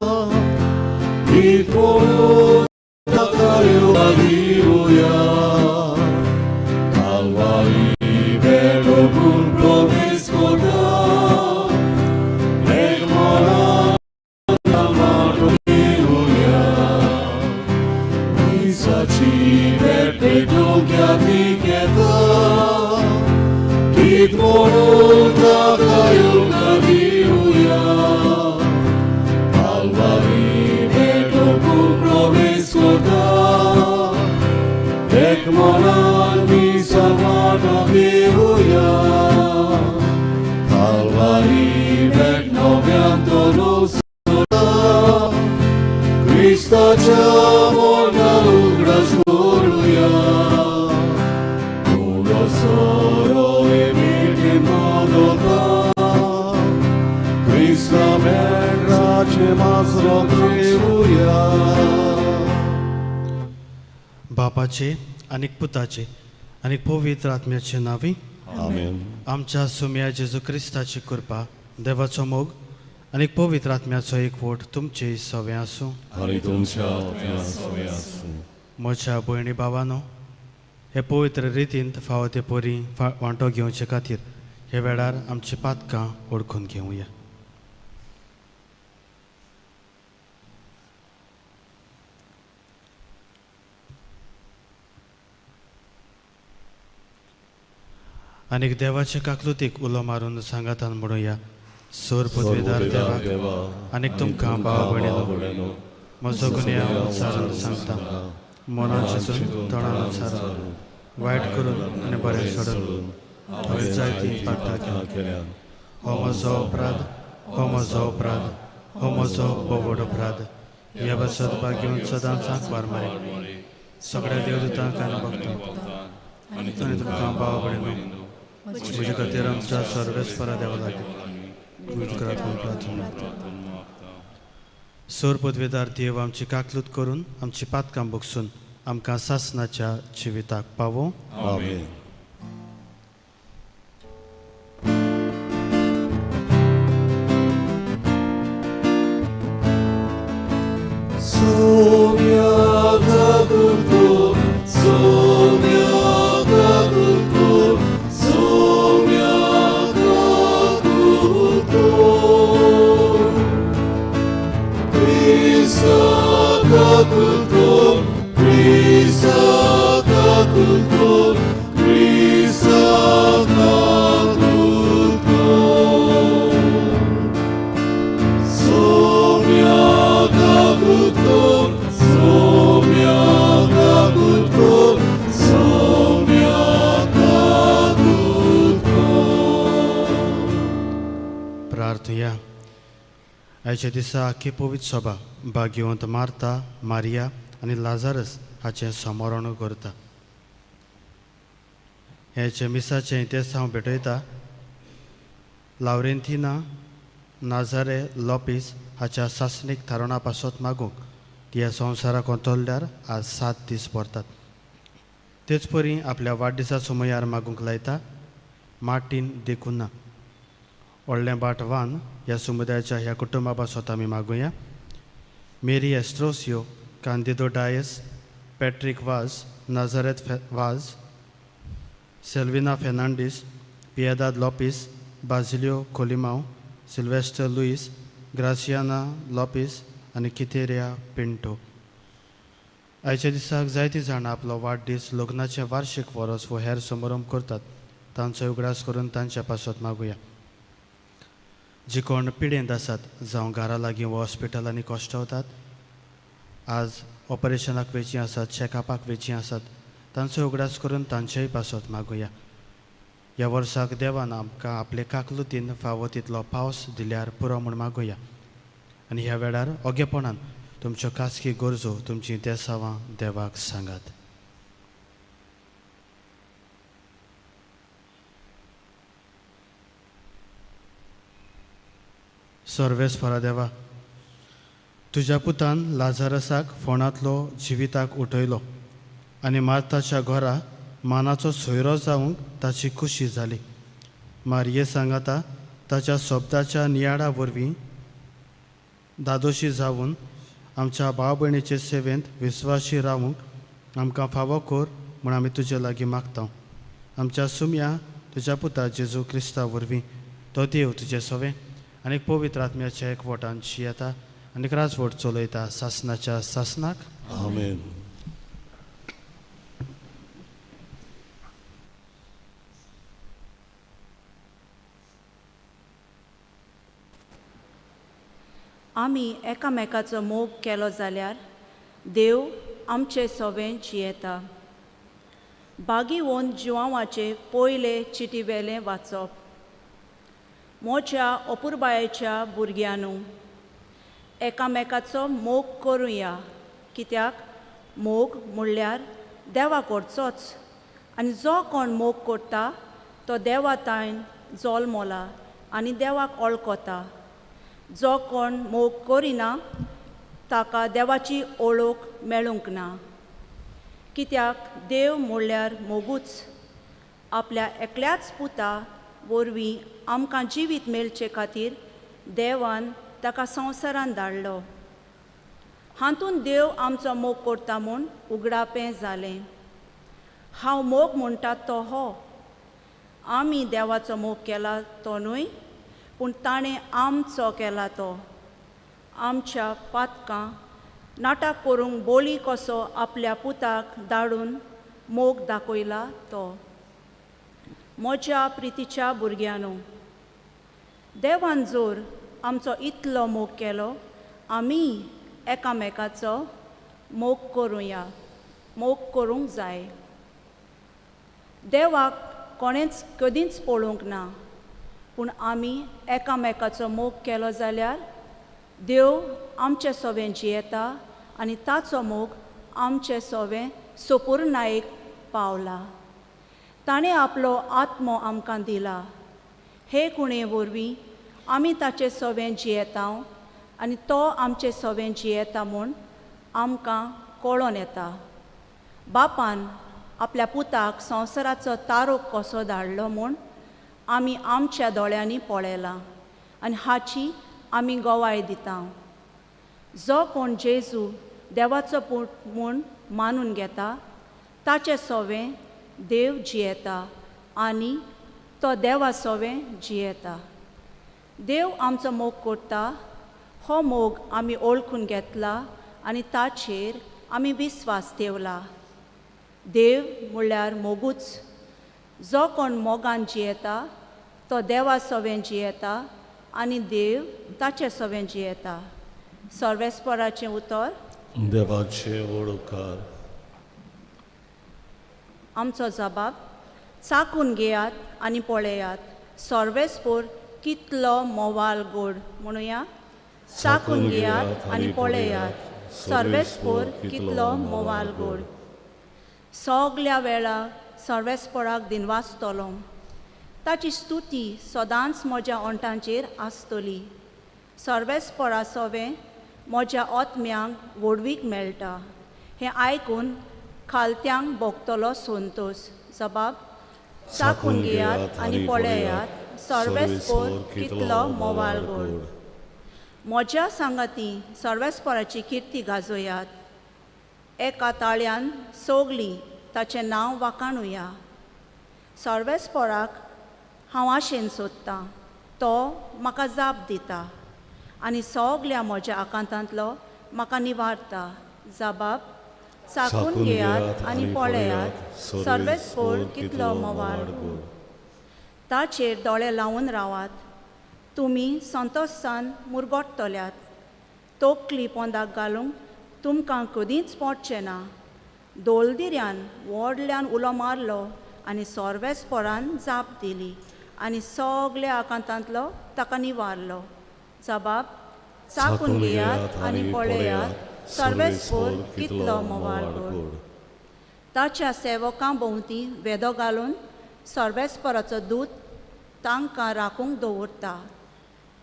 Kalvari belokun provis kota, nek moran amaruya. Misachi bepetukia tiketa, kit moron takayuka diuya. Kalvari belokun provis kota, nek moran misamano diuya. Kalvari bet novianto nusola, Kristच्या मोना उगडास करुया. Uno solo e miti modoka, Krista मेराचे माजरो घेऊया. बापाचे आनी पुताचे आनी पवित्र आत्म्याचे नांवी. आमेन. आमच्या सुम्या जेजू क्रिस्ताची कृपा, देवाचो मोग आनी पवित्र आत्म्याचो एकवट तुमचे सवे आसूं. आनी तुमच्या आत्म्या सवे आसूं. म्हज्या भयणी भावानो, हे पवित्र रितींत फावो ते परी वांटो घेवचे खातीर हे वेळार आमची पातकां वळखून घेवया. आनीक देवाचे काकलुतीक उलो मारून सांगातान म्हणुया. सोर पदवीदार देवाक देवा आनीक तुमकां भाव भयणीनो, भयणीनो, म्हजो गुन्यांव उच्चारून सांगता. मनान चिंतून, तोंडान उच्चारून, वायट करून आनी बरें सोडून हांवें जायतीं पातकां केल्या. हो म्हजो अपराध, हो म्हजो अपराध, हो म्हजो भोव अपराध. ह्या पासत भाग्यवंत सदांच आंकवार मारी, सगळ्या देवदूतांक आनी भक्तांक आनी तुमकां भाव भयणीनो, म्हजे खातीर आमच्या सर्वेस्परा देवा लागीं करात म्हूण प्रार्थना. सोर पदवेदार देव आमची काकलूत करून आमची पातकां बगसून आमकां सासनाच्या जिविताक पावो. आमेन. Sonia kakuto, Sonia kakuto, Sonia kakuto. Krista kakuto, Krista kakuto, Krista kakuto. Sonia kakuto, Sonia kakuto, Sonia kakuto. प्रार्थया. आयच्या दिसा आख्खी पवित्र सभा भाग्यवंत मार्ता, मारिया आनी लाजारस हाचें समरण करता. हेचे मिसाचें इतिहास हांव भेटयता. लावरेंथिना नाजारे लोपीस हाच्या सासणीक थारोवणा पासत मागूंक. ती ह्या संवसाराक अंतरल्यार आज 7 दीस भरतात. तेच परी आपल्या वाडदिसा समयार मागूंक लायता मार्टीन देखून ना. व्हडलें बाट वान ह्या समुदायाच्या ह्या कुटुंबा पासत आमी मागुया. मेरी एस्ट्रोसियो, कांदिदो डायस, पॅट्रीक वाज, नाझारेत वाज, सेल्विना फेर्नांडीस, पियेदाद लोपीस, बाजिलियो कोलिमाव, सिल्वेस्टर लुईस, ग्रासियाना लोपीस आनी कितेरिया पिंटो. आयच्या दिसाक जायतीं जाणां आपलो वाडदीस, लग्नाचें वार्शीक वरस वो हेर समारंभ करतात. तांचो उगडास करून तांच्या पासत मागुया. जी कोण पिडेंत आसात, जावं घरा लागीं वा हॉस्पिटलांनी कश्टवतात, आज ऑपरेशनाक वेचीं आसात, चॅकअपाक वेचीं आसात, तांचो उगडास करून तांचेय पासत मागुया. ह्या वर्साक देवान आमकां आपले काकलुतीन फावो तितलो पावस दिल्यार पुरो म्हूण मागुया. आनी ह्या वेळार ओगेपणान तुमच्यो खासगी गरजो, तुमचीं देसावां देवाक सांगात. सर्वेस्परा देवा, तुज्या पुतान लाजारसाक फोंडांतलो जिविताक उठयलो आनी मार्ताच्या घरा मानाचो सोयरो जावंक ताची खुशी जाली. मारये सांगाता ताच्या शब्दाच्या नियाळा वरवीं धादोशी जावन आमच्या भाव भयणीचे सेवेंत विस्वाशी रावूंक आमकां फावो कर म्हूण आमी तुजे लागीं मागता. आमच्या सुमया तुज्या पुता जेजू क्रिस्ता वरवीं तो देव तुजे सवें आनी पवित्र आत्म्याच्या एकवटान शियेता आनी राजवट चलयता सासनाच्या सासनाक. आमेन. आमी एकामेकाचो मोग केलो जाल्यार देव आमचे सोवें जियेता. बागीवोन जुवांवाचे पयले चिटीवेलें वाचप. म्हज्या अपुरबायेच्या भुरग्यांनू, एकामेकाचो मोग करुया, कित्याक मोग म्हणल्यार देवा करचोच आनी जो कोण मोग करता तो देवा तायन जल्मला आनी देवाक वळखता. जो कोण मोग करिना ताका देवाची ओळख मेळूंक ना, कित्याक देव म्हणल्यार मोगूच. आपल्या एकल्याच पुता वरवीं आमकां जिवीत मेळचे खातीर देवान ताका संवसारान धाडलो. हातूंत देव आमचो मोग करता म्हूण उगडापें जालें. हांव मोग म्हणटा तो हो, आमी देवाचो मोग केला तो न्हय, पूण ताणें आमचो केला तो. आमच्या पातकां नाटक करूंक बोली कसो आपल्या पुताक धाडून मोग दाखयला तो. म्हज्या प्रितीच्या भुरग्यांनो, देवान जोर आमचो इतलो मोग केलो, आमी एकामेकाचो मोग करुया, मोग करूंक जाय. देवाक कोणेंच कदींच पळोवंक ना, पूण आमी एकामेकाचो मोग केलो जाल्यार देव आमचे सोवें जियेता आनी ताचो मोग आमचे सोवें सोपूर्णायेक पावला. ताणें आपलो आत्मो आमकां दिला. हे कुणे वरवीं आमी ताचे सोवें जियेता आनी तो आमचे सोवें जियेता म्हूण आमकां कळोन येता. बापान आपल्या पुताक संवसाराचो तारोक कसो धाडलो म्हूण आमी आमच्या दोळ्यांनी पळयलां आनी हाची आमी गवाय दिता. जो कोण जेजू देवाचो पूत म्हूण मानून घेता ताचे सोवें देव जियेता आनी तो देवा सोवें जियेता. देव आमचो मोग करता, हो मोग आमी ओळखून घेतला आनी ताचेर आमी विस्वास ठेवला. देव म्हणल्यार मोगूच. जो कोण मोगान जियेता तो देवा सोवें जियेता आनी देव ताचे सोवें जियेता. सर्वेस्पराचें उतर. देवाचे वडकार. आमचो जबाब चाकून घेयात आनी पळयात सर्वेस्पोर कितलो मोवाल गोड म्हणुया. चाकून घेयात आनी पळयात सर्वेस्पोर कितलो मोवाल गोड. सगल्या वेळा सर्वेस्पोराक दिनवासतलो, ताची स्तुती सदांच म्हज्या ओंठांचेर आसतली. सर्वेस्पोरा सोवें म्हज्या आत्म्यांक व्हडवीक मेळटा, हें आयकून खालत्यांक भोगतलो संतोश. जबाब चाकून घेयात आनी पळयात सर्वेस्पोर कितलो मोवाल गोड. म्हज्या सांगाती सर्वेस्पोराची किर्ती गाजोयात, एका ताळ्यान सोगली ताचें नांव वाखाणुया. सर्वेस्पोराक हांव आशेन सोदतां, तो म्हाका जाप दिता आनी सगल्या म्हज्या आकांतांतलो म्हाका निवारता. जबाब चाकून घेयात आनी पळयात सर्वेस्पोर कितलो मोवाल गोड. ताचेर दोळे लावन रावात, तुमी संतोशान मुरगोट्टल्यात. तोकली पोंदाक घालूंक तुमकां कदींच पडचें ना. दोलदिऱ्यान व्हडल्यान उलो मारलो आनी सर्वेस्पोरान जाप दिली आनी सगल्या आकांतांतलो ताका निवारलो. जबाब चाकून घेयात आनी पळयात सर्वेस्पोर कितलो मोवाल गोड. ताच्या सेवकां भोंवती वेदो घालून सर्वेस्पोराचो दूत तांकां राखूंक दवरता.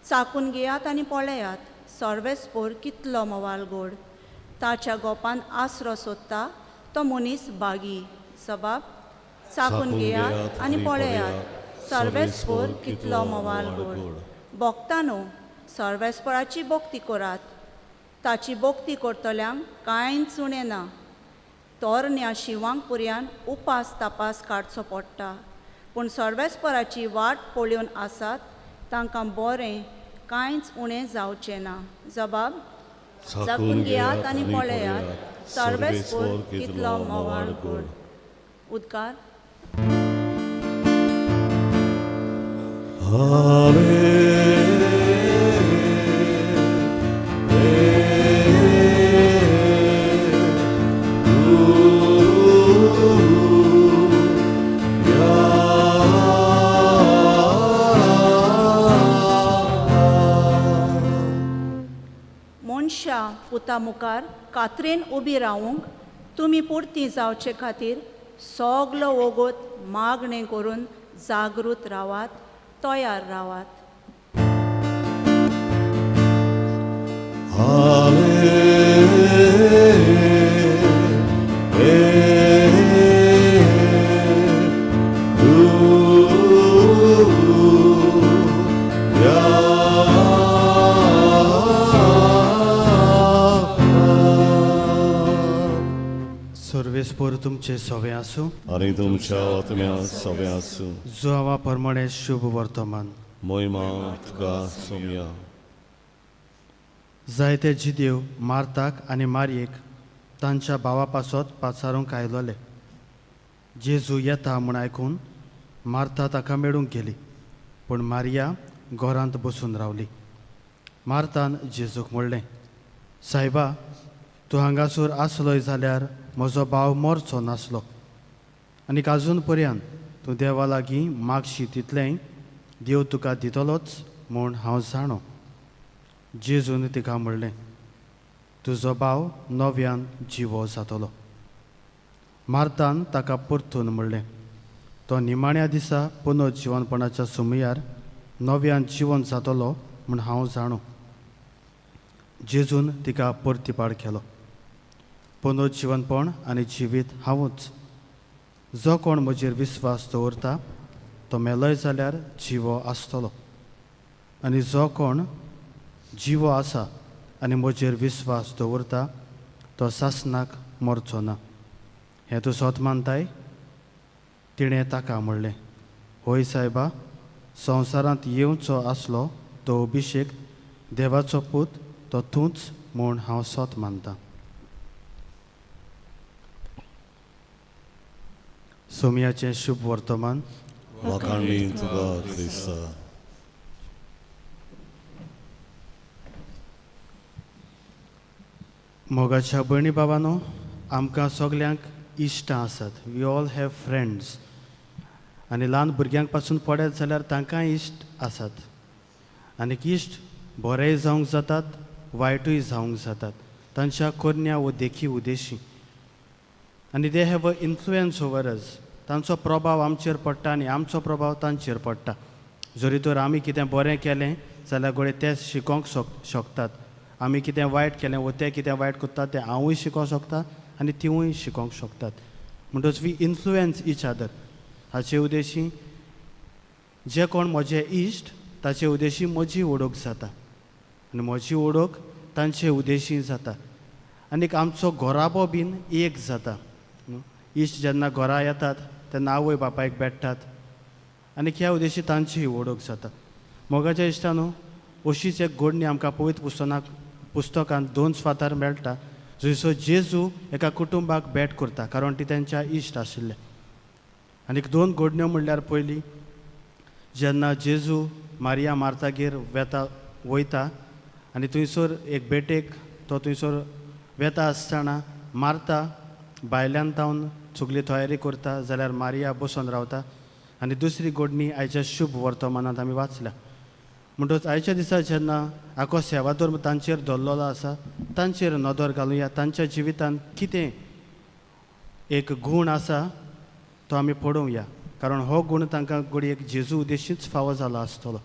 चाकून घेयात आनी पळयात सर्वेस्पोर कितलो मोवाल गोड. ताच्या गोपान आसरो सोदता तो मनीस बागी. जबाब चाकून घेयात आनी पळयात सर्वेस्पोर कितलो मोवाल गोड. भोगता न्हू सर्वेस्पराची भक्ती करात. ताची भक्ती करतल्यांक कांयच उणें ना. तरण्या शिंवांक पुर्यान उपास तापास काडचो पडटा, पूण सर्वेस्पराची वाट पळोवन आसात तांकां बरें कांयच उणें जावचें ना. जबाब चाखून घेयात आनी पळयात, सर्वेस्पर कितलो म्होंवाळ गोड. उदकार. मनशा पुता मुखार कात्रेन उबी रावूंक तुमी पुरती जावचे खातीर सगलो वोगोत मागणें करून जागृत रावात, तयार रावात. सर्वेस्पर तुमचे सवे आसूं आनी तुमच्या आत्म्या सवे आसूं. जुआवा प्रमाणे शुभ वर्तमान. मोहिमा तुका सोमया. जायते जिदेव मार्ताक आनी मारयेक तांच्या भावा पासत पाचारूंक आयलोले. जेजू येता म्हूण आयकून मार्ता ताका मेळूंक गेली, पूण मारिया घरांत बसून रावली. मार्तान जेजूक म्हणलें, सायबा, तूं हांगासर आसलोय जाल्यार म्हजो भाव मरचो नासलो. आनीक आजून पर्यंत तूं देवा लागीं मागशी तितलेंय देव तुका दितलोच म्हूण हांव जाणो. जेजून तिका म्हणलें, तुजो भाव नव्यान जिवो जातलो. मार्तान ताका परतून म्हणलें, तो निमाण्या दिसा पुनर्जिवनपणाच्या सुमयार नव्यान जिवन जातलो म्हूण हांव जाणो. जेजून तिका परतीपाड केलो, पुनर्जिवनपण आनी जिवीत हांवूच. जो कोण म्हजेर विस्वास दवरता तो मेलोय जाल्यार जिवो आसतलो, आनी जो कोण जिवो आसा आनी म्हजेर विस्वास दवरता तो सासनाक मरचो ना. हें तूं सोत मानताय? तिणें ताका म्हणलें, होय सायबा, संवसारांत येवचो आसलो तो अभिशेक देवाचो पूत तो तूंच म्हूण हांव सोत मानतां. सोमयाचें शुभ वर्तमान. वाखाणणी तुका क्रिस्ता. मोगाच्या भयणी बाबानो, आमकां सगल्यांक इश्टां आसात. We all have friends. आनी ल्हान भुरग्यांक पासून पळयत जाल्यार तांकांय इश्ट आसात. आनीक इश्ट बरेय जावंक जातात, वायटूय जावंक जातात, तांच्या करण्या वो देखी उदेशी. आनी they have a influence over us. तांचो प्रभाव आमचेर पडटा आनी आमचो प्रभाव तांचेर पडटा. जरी तर आमी कितें बरें केलें जाल्यार घडये ते शिकोवंक शकतात. आमी कितें वायट केलें वो ते कितें वायट करता तें हांवूय शिकोवंक शकता आनी तिवूय शिकोवंक शकतात. म्हणटच we influence each other. हाचे उद्देशी जे कोण म्हजे इश्ट ताचे उद्देशी म्हजी ओळख जाता आनी म्हजी ओळख तांचे उद्देशी जाता. आनीक आमचो घराबो बीन एक जाता. इश्ट जेन्ना घरा येतात तेन्ना आवय बापायक भेट्टात आनी ह्या उद्देशी तांची ओळख जाता. मोगाच्या इश्टानू, अशीच एक घडणी आमकां पवित्र पुस्तकांत दोन स्वातार मेळटा, जंयसर जेजू एका कुटुंबाक भेट करता, कारण ती तेंच्या इश्ट आशिल्ले. आनीक दोन घडण्यो म्हणल्यार, पयली जेन्ना जेजू मारिया मार्तागेर वयता आनी थंयसर एक भेटेक तो थंयसर वेता आसतना मार्ता भायल्यान तावन सगली तयारी करता जाल्यार मारिया बसून रावता. आनी दुसरी घडणी आयच्या शुभ वर्तमानांत आमी वाचल्या. म्हणटच आयच्या दिसा जेन्ना आखो सेवाधर्म तांचेर दवरलेलो आसा, तांचेर नदर घालुया. तांच्या जिवितांत कितें एक गूण आसा तो आमी पळोवया, कारण हो गूण तांकां घडयेक जेजू उद्देशीच फावो जाला आसतलो.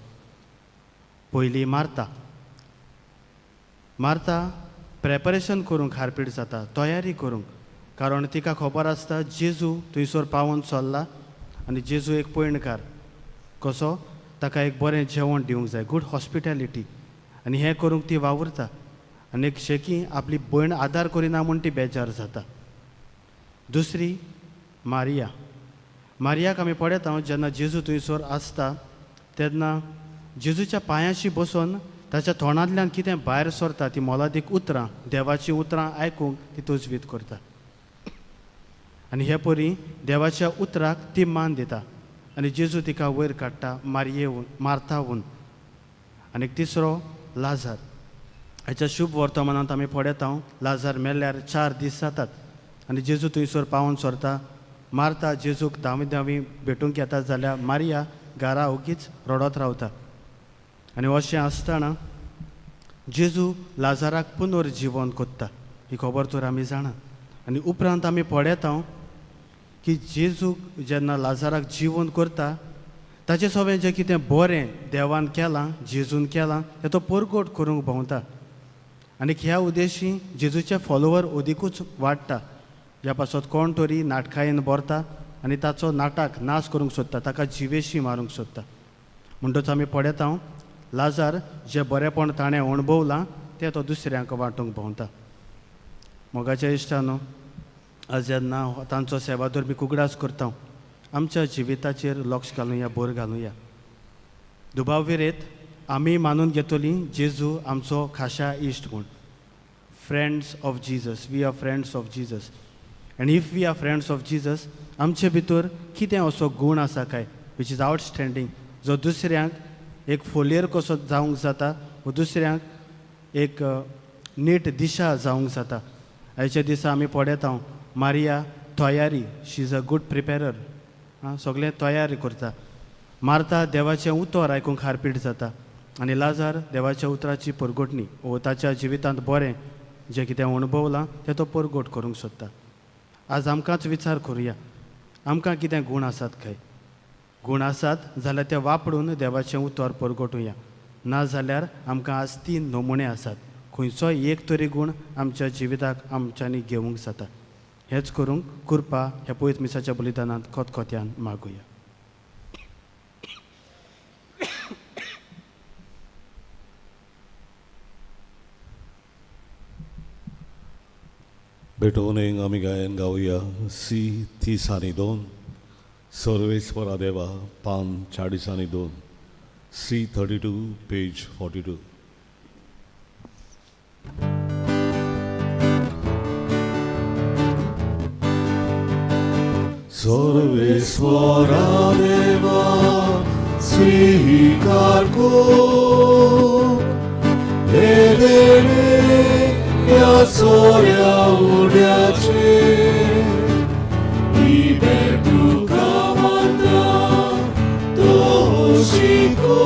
पयली मार्ता. मार्ता प्रेपरेशन करूंक हारपीट जाता, तयारी करूंक, कारण तिका खबर आसता जेजू थंयसर पावोन चल्ला आनी जेजू एक पयणकार कसो ताका एक बरें जेवण दिवंक जाय, गूड हॉस्पिटॅलिटी. आनी हें करूंक ती वावुरता आनी एक शेकी आपली भयण आदार करिना म्हूण ती बेजार जाता. दुसरी मारिया. मारियाक आमी पळयता जेन्ना जेजू थंयसर आसता तेन्ना जेजूच्या पांयाशी बसून ताच्या तोंडांतल्यान कितें भायर सरता ती मोलादीक उतरां, देवाचीं उतरां आयकूंक ती तजवीज करता आनी हे परी देवाच्या उतराक ती मान दिता आनी जेजू तिका वयर काडटा मारयेवन मारतावून. आनी तिसरो लाजार. हाच्या शुभ वर्तमानांत आमी पळयता लाजार मेल्यार 4 दीस जातात आनी जेजू थंयसर पावोन सरता. मार्ता जेजूक धांवी धांवी भेटूंक येता जाल्यार मारिया घरा ओगीच रडत रावता आनी अशें आसतना जेजू लाजाराक पुनर्जिवन कोत्ता ही खबर तर आमी जाणा. आनी उपरांत आमी पळयता की जेजू जेन्ना लाजाराक जिवन करता ताचे सवें जें कितें बरें देवान केलां, जेजून केलां तें तो परगट करूंक भोंवता आनी ह्या उद्देशी जेजूचे फॉलोवर अदिकूच वाडटा. ह्या पासत कोण तरी नाटकायेन भरता आनी ताचो नाटक नाश करूंक सोदता, ताका जिवेशी मारूंक सोदता. म्हणटच आमी पळयता लाजार जें बरेंपण ताणें अणभवलां तें तो दुसऱ्यांक वांटूंक भोंवता. मोगाच्या इश्टानो, आज जेन्ना तांचो सेवाधर्मी उगडास करता आमच्या जिविताचेर लक्ष घालुया, भर घालुया. दुबाव विरेत आमी मानून घेतली जेजू आमचो खाशा इश्ट म्हूण. Friends of Jesus, we are friends of Jesus. And if we are friends of Jesus, आमचे भितर कितें असो गूण आसा काय which is outstanding, जो दुसऱ्यांक एक फोलियर कसो जावंक जाता वो दुसऱ्यांक एक नीट दिशा जावंक जाता. आयच्या दिसा आमी पळयता मारिया तयारी, she is a good preparer, आं सगळें तयारी करता. मार्ता देवाचें उतर आयकूंक हारपीट जाता आनी लाजार देवाच्या उतराची परगटणी वो ताच्या जिवितांत बरें जें कितें अणभवलां तें तो परगट करूंक सोदता. आज आमकांच विचार करुया, आमकां कितें गूण आसात काय? गूण आसात जाल्यार ते वापरून देवाचें उतर परगटुया, ना जाल्यार आमकां आज 3 नमुने आसात, खंयचोय एक तरी गूण आमच्या जिविताक आमच्यांनी घेवंक जाता. हेच करूंक कृपा ह्या पवित्र मिसाच्या बलिदानांत खतखत्यान मागुया. भेटोवणेक आमी गायन गावया सी 32, सर्वेस्परा देवा पान 42, सी 32 पेज 42. सर्वेस्परा देवा स्वीकार कर हे देणे ह्या सोऱ्या उड्याचे ही भेट तुका मानता तो शिको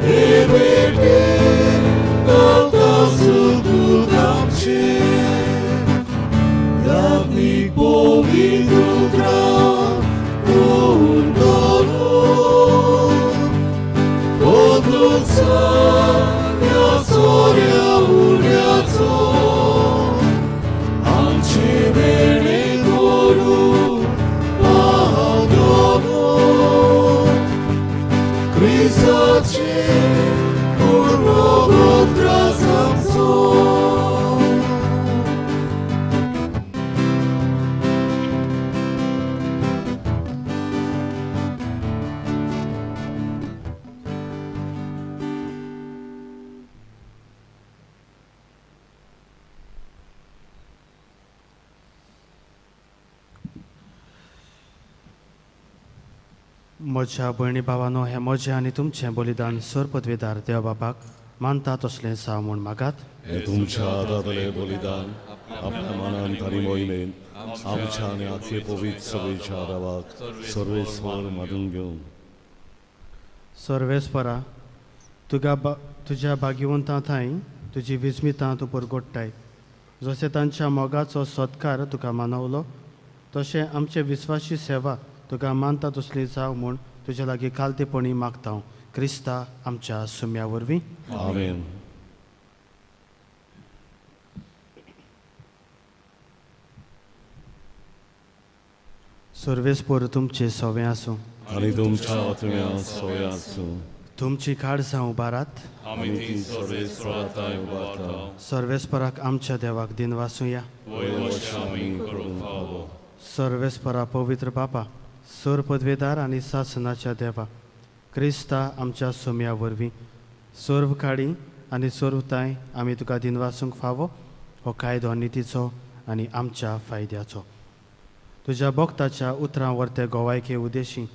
हे भेटे गावता सुखूत आमचे याज्ञीक पवित्र उतरां उरतलो बदलूचा ह्या सोऱ्या उड्याचो आमचे देणे करू पावतलो क्रिस्ताचे पूर्वगोत्र आमचो. म्हज्या भयणी भावानो, हें म्हजें आनी तुमचें बलिदान सरपदवेदार देव बापाक मानता तसलें जावं म्हूण मागात. हे तुमच्या हातांतलें बलिदान आपल्या मनान आनी मोहिमेन आमच्या आनी आख्खे पवित्र सभेच्या देवाक सर्वेस्पर मानून घेवन. सर्वेस्परा, तुगा तुज्या भाग्यवंतां थांय तुजी विस्मितां तूं परगोट्टाय, जशें तांच्या मोगाचो सत्कार तुका मानवलो तशें आमचे विस्वासी सेवा तुका मानता तसली जावं म्हूण तुज्या लागीं खालतेपणी मागता हांव, क्रिस्ता आमच्या सुम्या वरवीं. आमेन. सर्वेस्पर तुमचे सवें आसूं आनी तुमच्या आत्म्या सवें आसूं. तुमची काळजां उबारात. आमी ती सर्वेस्परा उबारता. सर्वेस्पराक आमच्या देवाक दिनवासुया. वयर अशें आमी करूंक फावो. सर्वेस्परा पवित्र बापा, सर पदवेदार आनी सासनाच्या देवा, क्रिस्ता आमच्या सोम्या वरवीं सर्व काळी आनी सर्वताय आमी तुका दिनवासूंक फावो. हो कायदो नितीचो आनी आमच्या फायद्याचो. तुज्या भक्ताच्या उतरां वर्ते गोवायके उदेशी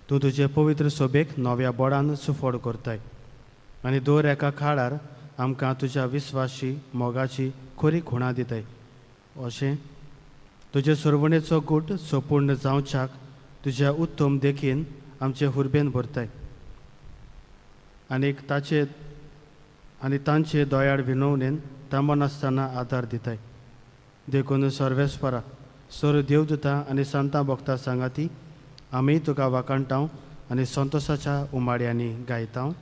तूं तुजे पवित्र सोबेक नव्या बोडान सुफोड करताय आनी दर एका काळार आमकां तुज्या विस्वाशी मोगाची खरी खुणा दिताय. अशें तुजे सरवणेचो गूट सोपूर्ण जावच्याक तुज्या उत्तम देखीन आमचे हुर्बेन भरताय आनीक ताचे आनी तांचे दोयाळ विनवणेन थांबनासतना आदार दिताय. देखून सर्वेस्परा सर देवदूता आनी संतां भक्ता सांगाती आमी तुका वाखाणटाव आनी संतोसाच्या उमाड्यांनी गायताव.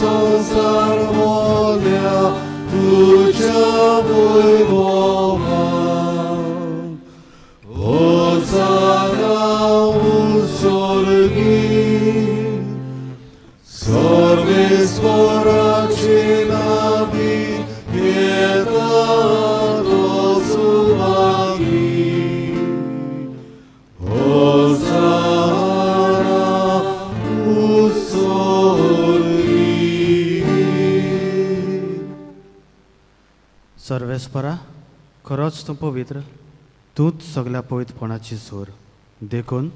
संसार मोल्या तुझ्या वैभवान. होसाना स्वर्गी, सर्वेस्पराचे नावी येता तो सुभागी. होसाना स्वर्गी. सर्वेस्परा खरोच तूं पवित्र, तूंच सगल्या पवित्रपणाची सोर. देखून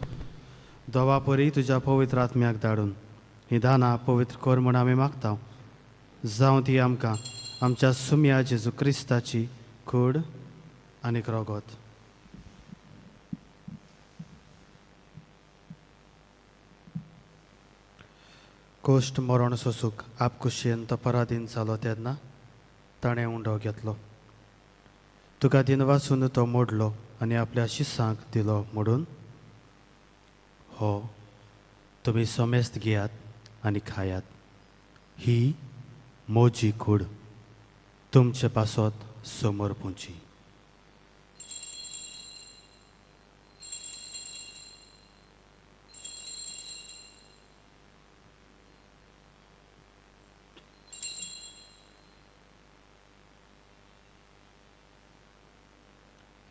दोवा परी तुज्या पवित्र आत्म्याक धाडून ही दानां पवित्र कर म्हूण आमी मागता. जावं ती आमकां आमच्या सुम्या जेजू क्रिस्ताची कूड आनीक रोगोत. कोश्ट मरण सोसूक आपकुशेन तो पराधीन जालो तेन्ना ताणें उंडो घेतलो. तुका दिनवासून तो मोडलो आनी आपल्या शिसांक दिलो म्हणून, हो तुमी समेस्त घेयात आनी खायात. ही मोजी कूड तुमचे पासत समोर पुंची.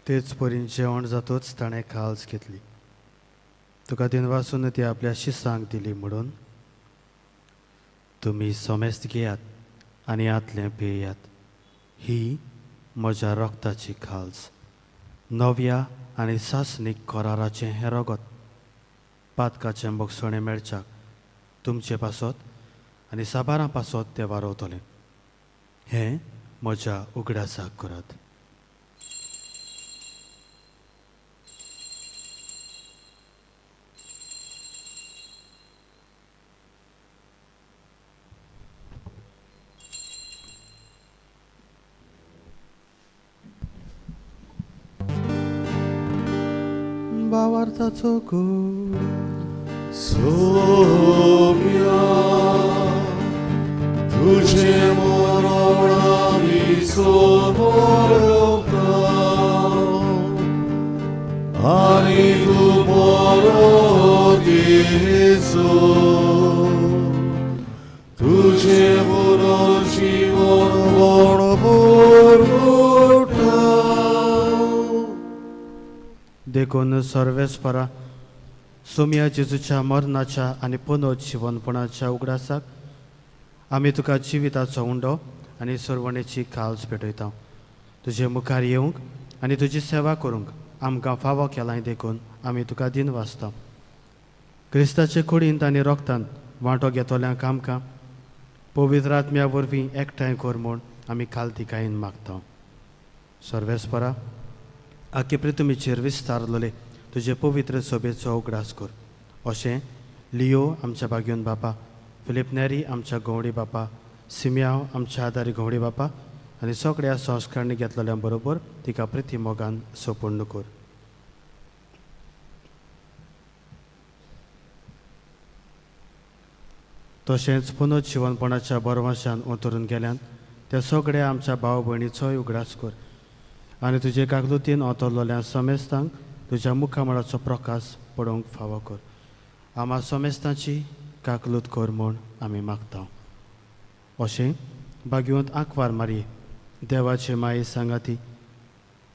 तेच परीन जेवण जातूच ताणें खाल्स घेतली. तुका दिनवासून ती आपल्या शिसांक दिली म्हणून, तुमी समेस्त घेयात आनी आतलें पियात. ही म्हज्या रक्ताची खाल्स, नव्या आनी सासणीक कराराचें हें रगत. पातकाचें बगसणें मेळच्याक तुमचे पासत आनी साबारां पासत तें वारवतलें. हें म्हज्या उगडासाक करात. भावार्थाचो गूण. सोम्या तुझे मरण आमी समोर आनी तूं परत येसो. तुझे पुनर्जीवन परगटा. देखून सर्वेस्परा सोम्या जेजूच्या मरणाच्या आनी पुनर्जिवनपणाच्या उगडासाक आमी तुका जिविताचो उंडो आनी सरवणेची काल्स पेटयता. तुजे मुखार येवंक आनी तुजी सेवा करूंक आमकां फावो केलाय देखून आमी तुका दिन वाचता. क्रिस्ताचे कुडींत आनी रोगतान वांटो घेतल्यांक आमकां पवित्र आत्म्या वरवीं एकठांय कर म्हूण आमी खालतिकायेन मागता. सर्वेस्परा आखे पृथ्वीचेर विस्तारलेले तुजे पवित्र सोबेचो उगडास कर. अशें लियो आमच्या बागयोन बापा, फिलीप नेरी आमच्या गवडी बापा, सिमयाव आमच्या आदारी गवडी बापा आनी सगळ्या संस्कारणी घेतलेल्या बरोबर तिका प्रिती मोगान सोपूर्ण कर. तशेंच पुनर्जिवनपणाच्या बरवाशान उतरून गेल्यान त्या सगळ्या आमच्या भाव भयणीचोय उगडास कर आनी तुजे कागलुतीन ओतरलेल्या समेस्तांक तुज्या मुखामळाचो प्रकाश पडोवंक फावो कर. आमा समेस्तांची काकलूत कर म्हूण आमी मागता. अशें बागेवंत आंकवार मारये देवाचे माये सांगाती,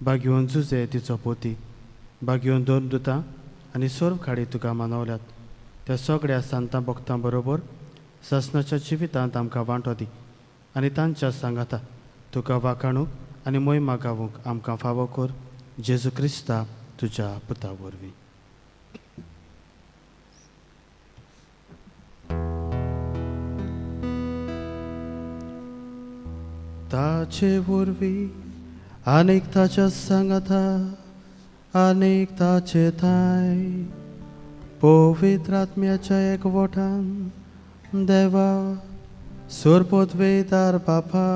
बागेवन जुजे तिचो पोती, बागेवन दोन दुतां आनी सर्व खाडी तुका मानवल्यात त्या सगळ्या सांतां भक्तां बरोबर सासणाच्या जिवितांत आमकां वांटो दी आनी तांच्या सांगाता तुका वाखाणूंक आनी मोहिमा गावूंक आमकां फावो कर. जेजू क्रिस्ता तुज्या पुता वरवीं. ताचे वरवीं आनीक ताच्या सांगाता आनीक ताचे थांय पवित्र आत्म्याच्या एकवटान देवा सोरपोतवेदार बापा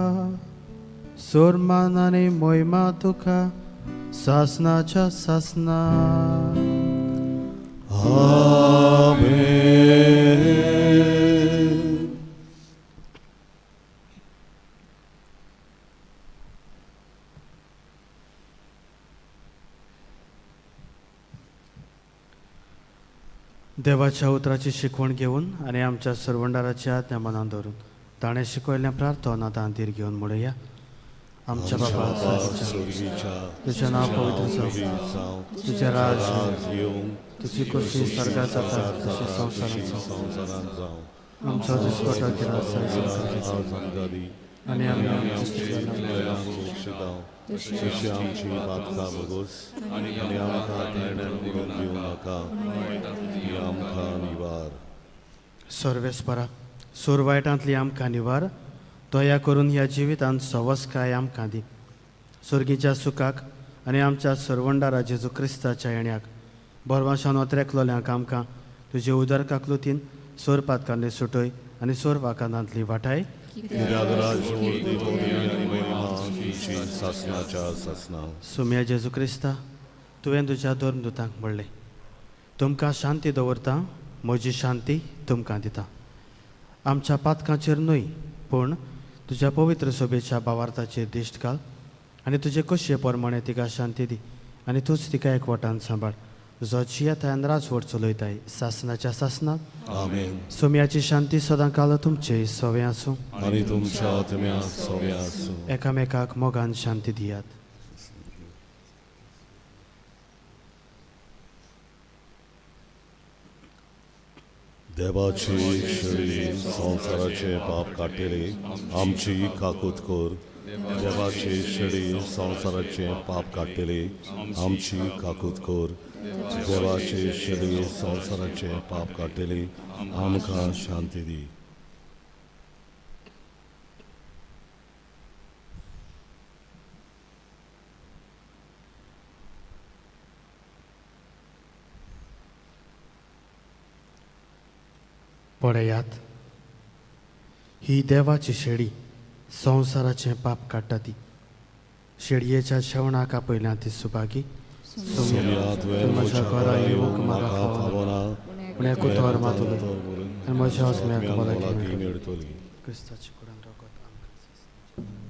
सोरमान आनी मोहिमा तुका सासनाच्या सासना. आमेन. देवाच्या उतराची शिकवण घेवन आनी आमच्या सरवंडाराची आज्ञा मनान धरून ताणें शिकयल्लें प्रार्थना तांतीर घेवन म्हणुया. आमच्या बापा स्वर्गीच्या, तुजें नांव पवित्र जावं, तुजें राज येवं, तुजी खोशी स्वर्गात जाता तशी संवसारांत जावं. संवसारांत जावं. आमचो दिसपटो गिरास आज आमकां दी आनी आमी आमच्या चुकलेल्यांक बक्षितांव, तशी आमची पातकां भोगोस आनी आमकां तेण्यान बुडून दिवं नाका, ती आमकां निवार. सर्वेस्परा सोर वायटांतली आमकां निवार, दया करून ह्या जिवितांत सवसकाय आमकां दी. सर्गीच्या सुखाक आनी आमच्या सरवंडारा जेजू क्रिस्ताच्या येण्याक बरवाशान ओतरेकलोल्यांक आमकां तुजे उदर काकलुतीन सोर पातकांनी सुटय आनी सोर वाकानांतली वाटाय. कित्याक राज्य उर्दी पदवी आनी महिमा तुजी सासणाच्या सासणा. सुम्या जेजू क्रिस्ता, तुवें तुज्या धर्मदुतांक म्हणलें, तुमकां शांती दवरता, म्हजी शांती तुमकां दिता. आमच्या पातकांचेर न्हय पूण तुज्या पवित्र सोबेच्या भावार्थाचेर दिश्ट घाल आनी तुजे कशे प्रमाणे तिका शांती दी आनी तूंच तिका एकवटान सांबाळ, जो जियेताय राजवट चलयताय सासनाच्या सासनाक. आमेन. सोम्याची शांती सदां काल तुमचे सवे आसूं आनी तुमच्या आत्म्याक सवे आसूं. एकामेकाक मोगान शांती दियात. देवाची शेळी संवसाराचे पाप काडटली आमची काकूत कर. देवाची शेळी संवसाराचे पाप काडटली आमची काकूत कर. देवाची शेळी संवसाराचे पाप काडटली आमकां शांती दी. पळयात, ही देवाची शेळी संवसाराचें पाप काडटा ती. शेळयेच्या शेवणाक आपयल्या ती सुभागी. सोम्या, तुवें म्हज्या घरा येवंक म्हाका फावना, पूण एकूच तर मात उलय आनी म्हज्या आत्म्याक भलायकी मेळटली. क्रिस्ताचे कुडान रगत आमकां.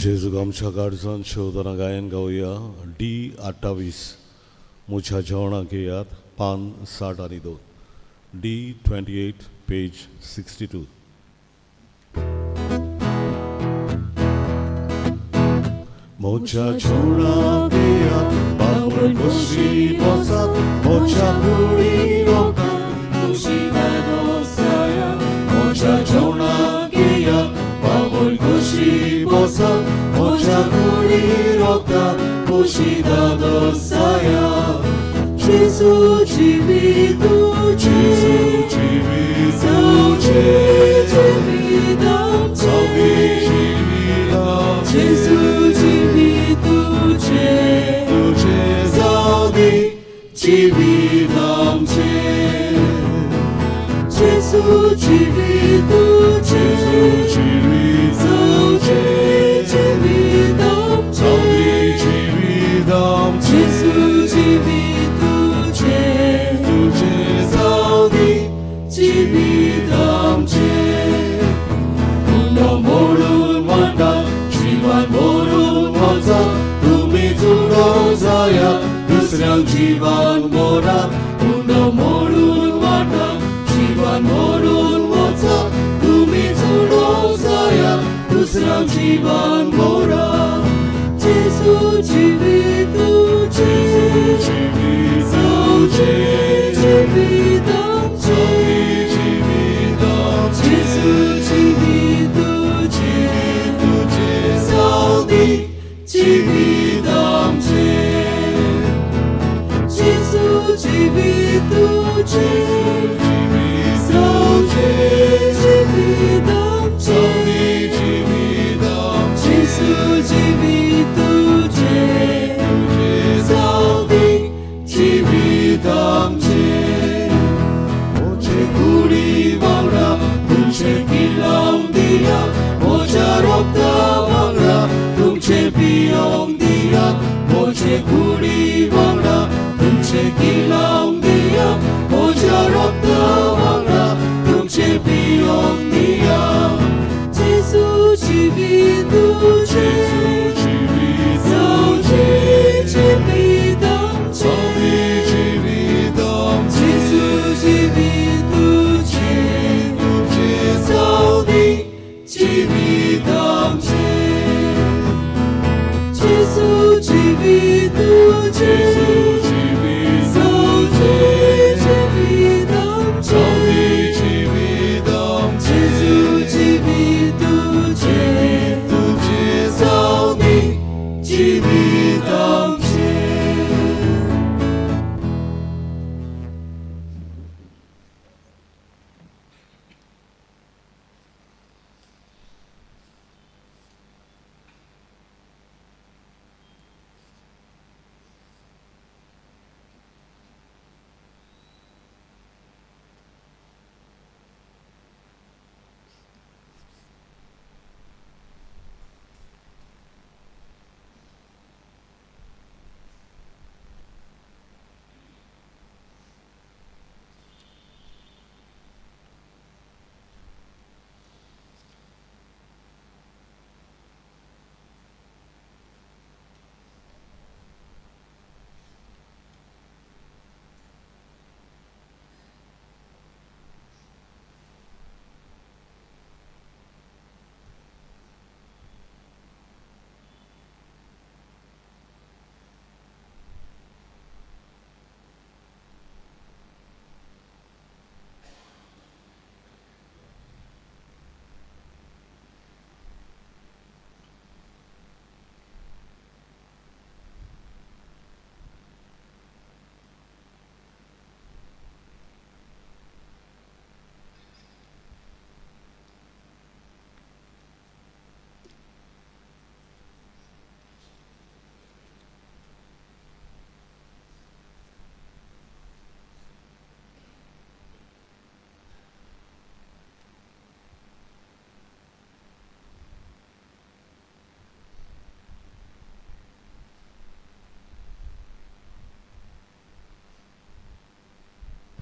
जेजूक आमच्या गाडजान शेवतना गायन गावया डी 28 म्हज्या जेवणाक येयात पान 62 डी 28 पेज 62. म्हज्या जेवणाक येयात बापूय खोशी बसात म्हज्या कुडी लोकांक खुशी दादोसाया म्हज्या जेवणाक येयात बापूय खोशी बसात म्हज्या कुडी लोकांक खुशी दादोसाया. जेजू जिवीत जेजू जिवीत तुजें जिवीत आमचें जिवीत जेजू जिवीत तुजें तुजें जावं जिवीत आमचें. जेजू जिवीत तुजें जेजू जिवीत तुजें जिवीत आमचें जावं जिवीत आमचें. जेजू जिवीत तुजें तुजें जावं जिवीत आमचें. उंडो मोडून वाटा जिवान मोडून वचा तुमी जुडो जाया दुसऱ्यांक जिवान मोरा. उंडो मोडून वाटा जिवान मोडून वचा तुमी जुडो जाया दुसऱ्यांक जिवान मोरा. जेजू जिवीत तुजें जिवीत तुजें जिवीत आमचें जिवीत आमचें. जेजू जिवीत तुजें तुजें जावं जिवीत आमचें. जेजू जिवीत तुजें जिवीत तुजें जिवीत आमचें जिवीत आमचें. जेजू जिवीत तुजें तुजें जावं जिवीत आमचें. म्हजे कुडी वांगडा तुमचें किल्लांव दिया म्हज्या रोगता वांगडा तुमचें पियोंक दिया. म्हजे कुडी वांगडा तुमचें किल्लांव दिया म्हज्या रोगता वांगडा तुमचें पियोंक दिया. जेजू जिवीत तुजें जिवीत तुजें जिवीत आमचें जिवीत आमचें. जेजू जिवीत तुजें तुजें जावं जिवीत आमचें. जेजू जिवीत तुजें जिवीत तुजें जिवीत आमचें जिवीत आमचें. जेजू जिवीत तुजें तुजें जावं जिवीत आमचें.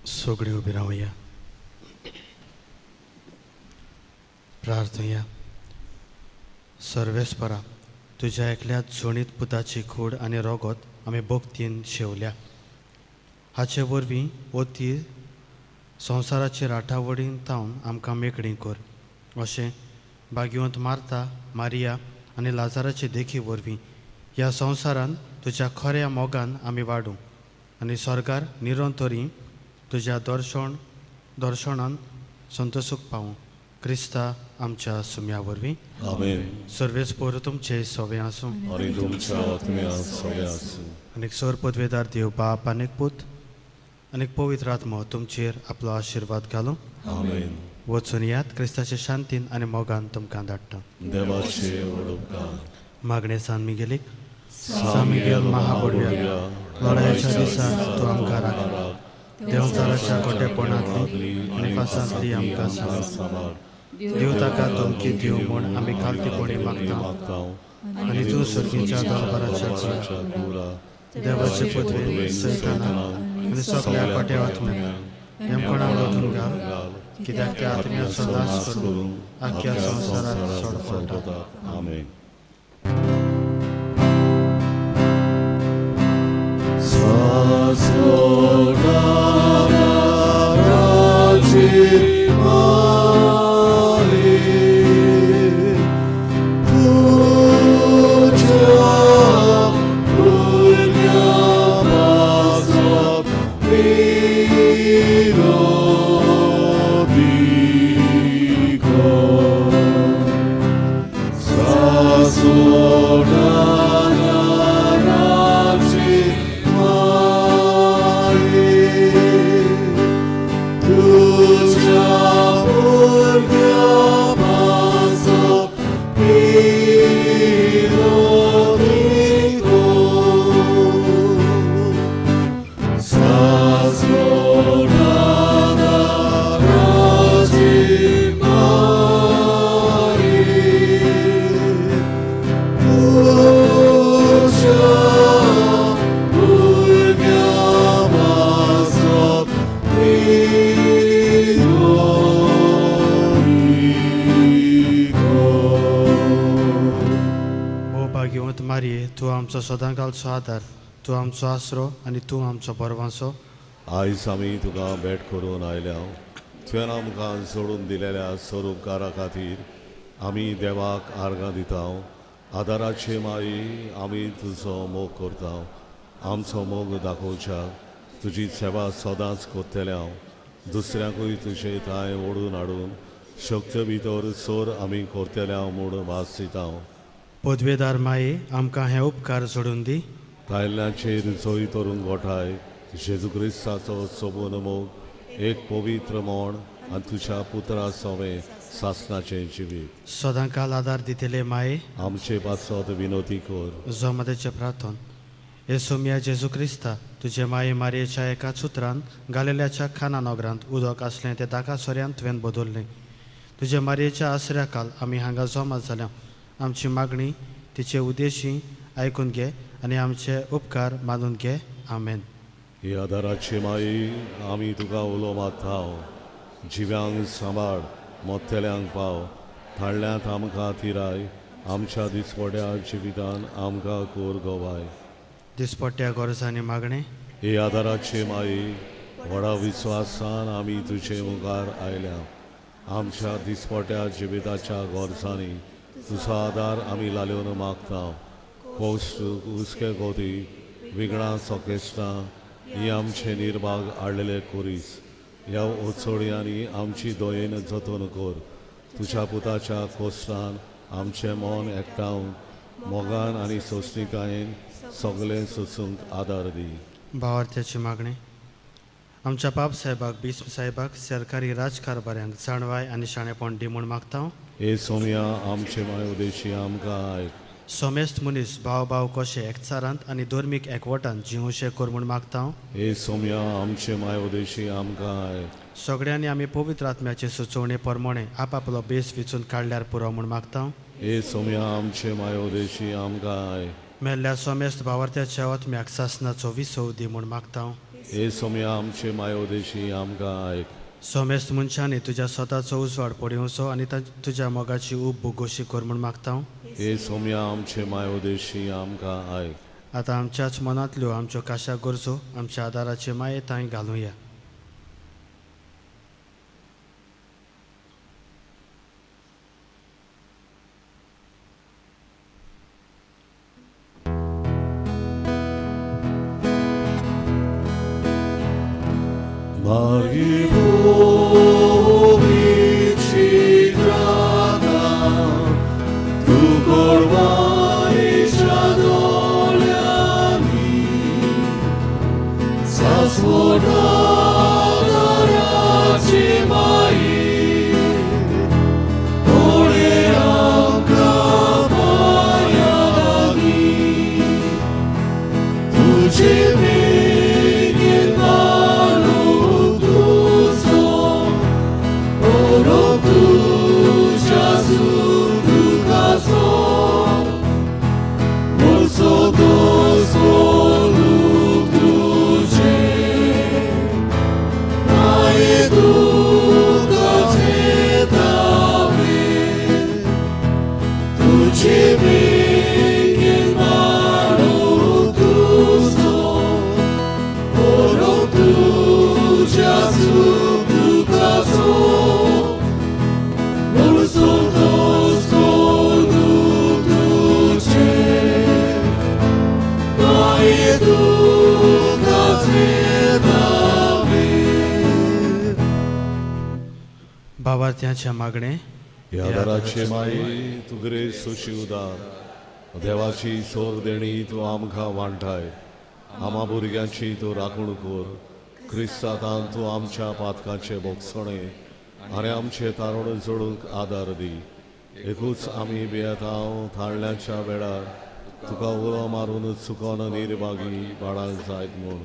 सगळीं उबी रावया प्रार्थया. सर्वेस्परा तुज्या एकल्याच जोणीत पुताची कूड आनी रोगोत आमी भक्तीन शेवल्या. हाचे वरवीं ओती संवसाराचे राटावळीन तावन आमकां मेकळी कर. अशें भाग्यवंत मार्ता, मारिया आनी लाजाराचे देखी वरवीं ह्या संवसारान तुज्या खऱ्या मोगान आमी वाडूं आनी स्वर्गार निरंतरी तुज्या दर्शणान संतोसूक पावूं. क्रिस्ता आमच्या सुम्या वरवीं. आमेन. सर्वेस्पोर तुमचे सवे आसूं. आनी तुमच्या आत्म्या सगळे आसूं. आनी सर पदवेदार देव बाप आनी पूत आनी पवित्र आत्मो तुमचेर आपलो आशिर्वाद घालूं. आमेन. वचून यात, क्रिस्ताचे शांतीन आनी मोगान तुमकां धाडटा. देवाचे व्हड उपकार. मागणें सान मिगेलीक. सान मिगेल महाबोडव्या, लढायेच्या दिसा तूं आमकां राख. देंवचाराच्या कोटेपणांतली आनी फासांतली आमकां सांबाळ. सांबाळ. देव ताका धमकी दिवं म्हूण आमी खालतीपणी मागता मागता आनी तूं सर्गीच्या दरबाराच्या कुरा देवाचे पदवे सैताना आनी सगळ्या कोट्या आत्म्याक नेमपणां वचून घाल, कित्याक त्या आत्म्याचो नाश करून आख्ख्या संवसारात सोडपडटा. आमेन. ओ भाग्यवंत मारये, तूं आमचो सदांकालचो आदार, तूं आमचो आसरो आनी तूं आमचो बरवांसो. आयज आमी तुका भेट करून आयल्या. तुवें आमकां जोडून दिलेल्या स्वरुपकारा खातीर आमी देवाक आर्गां दिता. आदाराचे माई, आमी तुजो मोग करता. आमचो मोग दाखोवच्याक तुजी सेवा सदांच करतले हांव. दुसऱ्यांकूय तुजे थांय ओडून हाडून शक्त भितर सोर आमी करतले हांव म्हूण वास दिता. पदवेदार माये, आमकां हे उपकार जोडून दी. तायल्ल्याचेर जोय तरून गोठाय जेजू क्रिस्ताचो सोबून मोग एक पवित्र मोण आनी तुज्या पुत्रा सोवे सासनाचें जिवीत. सदांकाल आदार दितले माये, आमचे पासत विनोती कर. जोमदेचें प्रार्थन. हे सोमया जेजू क्रिस्ता, तुजे माये मारयेच्या एकाच उतरान गालेल्याच्या खाना नगरांत उदक आसलें तें दाका सोऱ्यान तुवें बदललें. तुजे मारयेच्या आसऱ्या काल आमी हांगा जमा जाल्या. आमची मागणी तिचे उद्देशी आयकून घे आनी आमचे उपकार मानून घे. आमेन. ही आदाराची माई, आमी तुका उलो मारता. जिव्यांक सांबाळ, मोत्तेल्यांक पाव, थाडल्यांत आमकां थिराय, आमच्या दिसवड्या जिवितान आमकां कोर गोवाय. दिसपट्ट्या गरजांनी मागणें. ही आदाराची माई, व्हडा विस्वासान आमी तुजे मुखार आयल्या. आमच्या दिसपट्या जिविताच्या गरजांनी तुजो आदार आमी लालोवन मागता. कोश्ट, हुस्के गोती, विगणां, सोकेस्टां ही आमचे निर्भाग हाडलेले कोरीस. ह्या ओचोळयांनी आमची दोयेन जतन कर. तुज्या पुताच्या कोश्टान आमचें मन एकठावन मोगान आनी सोंसणिकायेन सगळें सोसूंक आदार दी. भावार्थ्याची मागणी. आमच्या बाप साहेबाक, भीष्म साहेबाक, सरकारी राजकारभाऱ्यांक जाणवाय आनी शाणेपण दी म्हूण मागता. हे सोमया, आमचे माय उदेशी आमकां आयक. सोमेस्त मनीस भाव भाव कशे एकचारांत आनी धर्मीक एकवटान जिवशे कर म्हूण मागता. हे सोमया, आमचे माय उदेशी आमकां आयक. सगळ्यांनी आमी पवित्र आत्म्याचे सुचोवणे प्रमाणे आपापलो बेस विचून काडल्यार पुरो म्हूण मागता. हे सोमया, आमचे माय उदेशी आमकां आयक. मेल्ल्या सोमेस्त भावार्थ्याच्या आत्म्याक सासनाचो विसव दी म्हूण मागता. हे सोमया, आमचे माय उदेशी आमकां आयक. सोमेस्त मनशांनी तुज्या स्वताचो उजवाड पळोवचो आनी तुज्या मोगाची ऊब भोगोशी कर म्हूण मागता. हे सोम्या आमचे माय उदेशी आमकां आयक. आतां आमच्याच मनांतल्यो आमच्यो काशा गरजो आमच्या आदाराचे माये तांय घालुया. भावार्थ्यांच्या मागणे ह्या दाराचे माई तूं ग्रेस सुशी उदार देवाची सोर देणी तूं आमकां वांठाय. आमा भुरग्यांची तूं राखण कर. क्रिस्तांतान तूं आमच्या पातकाचे भोगसणे आनी आमचे तारण जोडूंक आदार दी. एकूच आमी बेतांव थाळण्याच्या वेळार तुका उलो मारून चुकोन निर्भागी बाळाक जायत म्हूण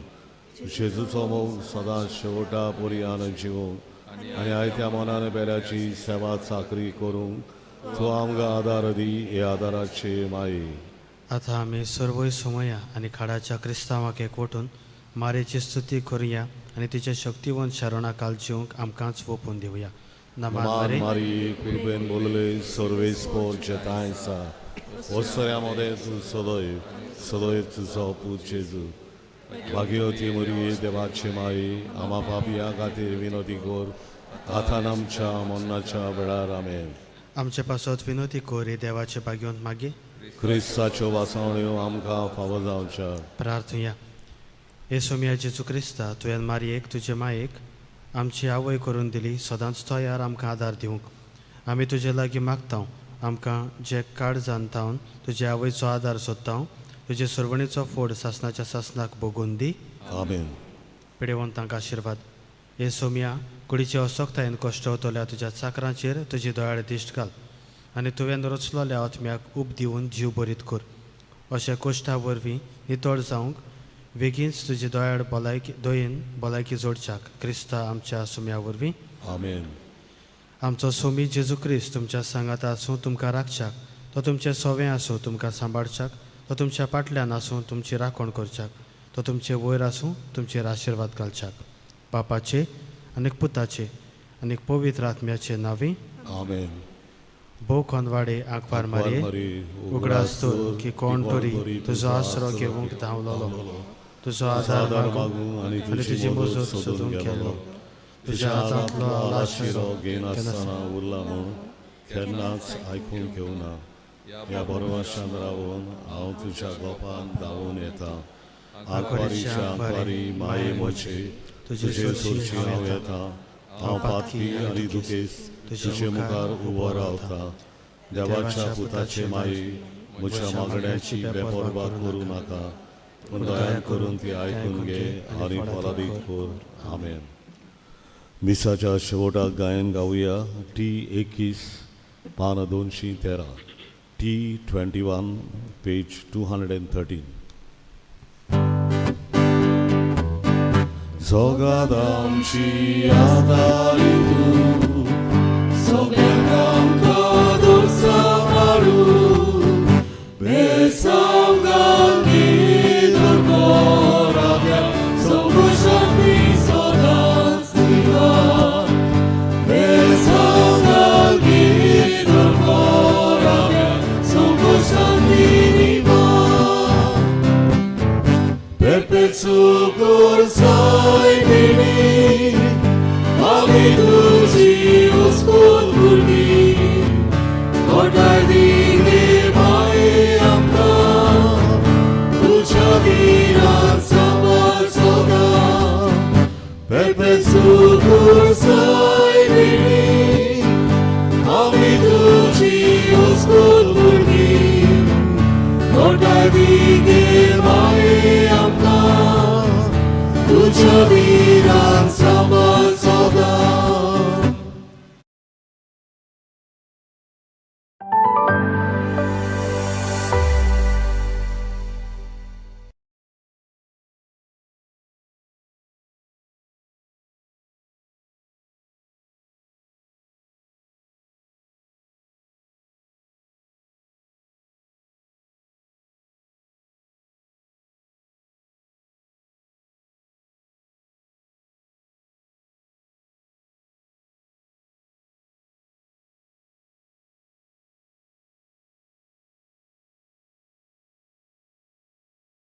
जेजूचो मोग सदांच शेवटा पर्यान जिवूंक आनी आयत्या मनान बेल्याची सेवा चाकरी करूंक तूं आमकां आदार दी. हे आदाराचे माई. आतां आमी सर्वय सोमया आनी खाडाच्या क्रिस्तांवाक एकवटून मारेची स्तुती करुया आनी तिच्या शक्तिवंत शरणां काल जिवंक आमकांच वोपून दिवया. नमान मारी कुर्बेन बोलले सर्वेस्पोर जेताय सा वसऱ्या मदें तूं सदैव सदैव तुजो पूत जेजू भाग्यवती मुरी देवाची माई आमा पापया खातीर विनोदी कर आतां आमच्या मरणाच्या वेळार. आमेन. आमचे पासत विनोदी कर हे देवाचे भाग्यवंत मागीर क्रिस्ताच्यो वासावण्यो आमकां फावो जावच्या. प्रार्थुया. हे सोमया जेजू क्रिस्ता, तुवें मारयेक तुजे मायेक आमची आवय करून दिली सदांच तयार आमकां आदार दिवंक. आमी तुजे लागीं मागता आमकां जे काळजान तावन तुजे आवयचो आदार सोदता तुजे सरवणेचो फोड सासनाच्या सासनाक भोगून दी. आमेन. पिडेवंतांक आशिर्वाद. हे सोमया कुडीचे असक्तायेन कश्टवतल्या तुज्या चाकरांचेर तुजी दोयाळ दिश्ट घाल आनी तुवें रचलोल्या आत्म्याक उब दिवन जीव बरीत कर. अशे कोश्टा वरवीं नितळ जावंक बेगीनच तुजी दोयाळ भलायकी दयेन भलायकी जोडच्याक क्रिस्ता आमच्या सोम्या वरवीं. आमेन. आमचो सोमी जेजू क्रिस्त तुमच्या सांगात आसूं तुमकां राखच्याक, तो तुमचें सोवें आसूं तुमकां सांबाळच्याक, तो तुमच्या फाटल्यान आसूं तुमची राखण करच्याक, तो तुमचे वयर आसूं तुमचेर आशिर्वाद घालच्याक. बापाचे आनी पुताचे आनी पवित्र आत्म्याचे नांवी. आमेन. भोव खंदवाडे आंकवार मारये उगडास दवर की कोण तरी तुजो आसरो घेवंक धांवलोलो तुजो आदार मागूंक आनी आनी तुजी मजत सोदूंक गेलो. तुज्या हातांतलो आलाशिरो घेयनासतना उरला म्हूण केन्नाच आयकूंक घेवना. ह्या बरवाशान रावून हांव तुज्या गोपान धांवून येता. आंकवारीच्या आंकवारी माये म्हजे तुजे सोरची हांव येता. हांव पातकी आनी दुखेस्त तुजे मुखार उबो रावता. देवाच्या पुताचे माई म्हज्या मागण्याची बेपर्वा करूं नाका, पूण दया करून ती आयकून घे आनी फलादीक कर. आमेन. मिसाच्या शेवटाक गायन गावया. टी 21 पान 213, T 21 page 213. जगात आमची आदारी तूं सगळ्यांक आमकां सांबाळू बेसावगांनी दुर्गोराव्या संभुशांती सदांच दिवा. दी गे माये आमकां तुज्या विरान सांबाळ सदां पेपेसू साय विणी आमी तुजी उस्कूल भुरगीं मोटाय दी गे माये आमकां तुज्या विरान.